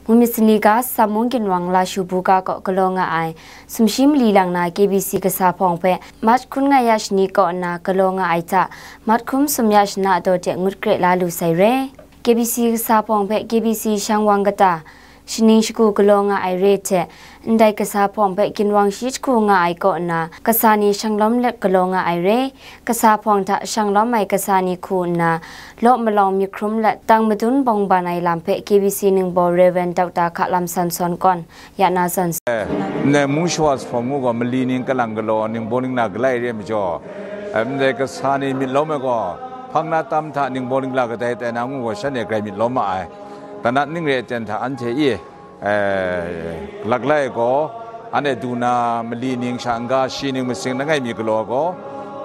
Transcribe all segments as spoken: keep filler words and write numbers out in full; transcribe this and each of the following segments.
Mumit sani ga Samung ginwang Lashu buga kaw galaw nga ai, sumshi mali lang na K B C kasa hpawng hpe March hkun nga ya shani kaw nna galaw nga ai hta, March hkun sum ya shana daw de ngut kre la lu sai re. K B C kasa hpawng hpe K B C shang wang kata, shaning shagu galaw nga ai re hte, ndai kasa hpawng hpe ginwang shi jahku nga ai kaw nna, kasa ni shanglawm let galaw nga ai re. Kasa hpawng hta shanglawm ai kasa ni hku nna, law malawng myit hkrum let tang madun bawng ban ai lam hpe K B C ningbaw Rev. Doctor Hkalam Sanson kawn ya na san. Ndai mung shawa sahpawng ngu gaw mali ning kalang galaw ningbaw ningla galai re ai majaw, ndai kasa ni myit lawm ai gaw, hpang na tam hta ningbaw ningla kadai tai na ngu gaw, shanhte grai myit lawm ma ai. Tanat ning re ai ten hta anhte e, eh, laklai gaw, anhte du na mali ning sha n-ga shi ning masing langai mi galaw gaw,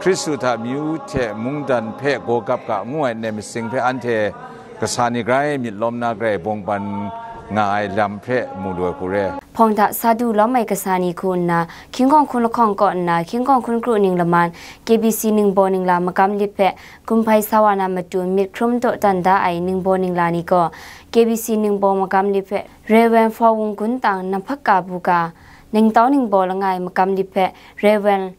Hkristu hta amyu hte mungdan hpe gaw gap ga ngu ai ndai masing hpe anhte kasa ni grai myit lawm na grai bawng ban nga ai lam hpe mu lu ai hku re. Hpawng hta sa du lawm ai kasa ni hku nna, hkying hkawng hkun lahkawng kaw nna, hkying hkawng hkun kru ning laman, K B C ningbaw ningla magam lit hpe, gumhpai sa wa na matu myit hkrum dawdan da ai ningbaw ningla ni gaw, K B C ningbaw magam lit hpe, Rev. Hpaw Wung Gun Tang Namhpaka buga, ningtau ningbaw langai magam lit hpe, Rev.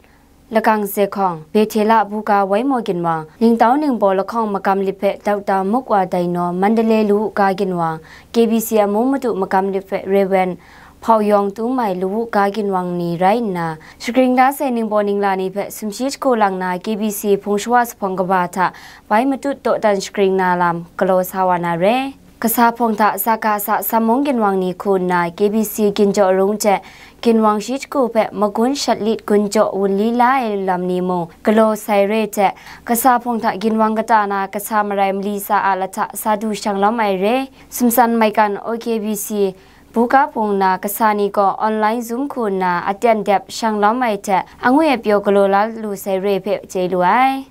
Lakang Ze Hkawng, Bethela buga Waimaw ginwang, ningtau ningbaw lahkawng magam lit hpe Doctor Mukwa Dainaw, Mandalay Lawu ga ginwang, K B C amu madu magam lit hpe Rev. Hpaw Yawng Tu Mai, Lawu ga ginwang ni rai nna, shagring da sai ningbaw ningla ni hpe sumshi jahku lang na K B C hpung shawa sahpawng kaba hta bai matut dawdan shagring na lam galaw sa wa na re. Kasa hpawng hta sa ga sa Samung ginwang ni hku nna K B C ginjaw rung hte ginwang shi jahku hpe magun shat lit gun jaw wunli la ai lam ni mung galaw sai re hte, kasa hpawng hta ginwang kata na kasa marai mali tsa a lahta sa du shanglawm ai re. Sumsan maigan O K B C buga hpung na kasa ni gaw online Zoom hku nna aten dep shanglawm ai hte, angwi apyaw galaw la lu sai re hpe chye lu ai.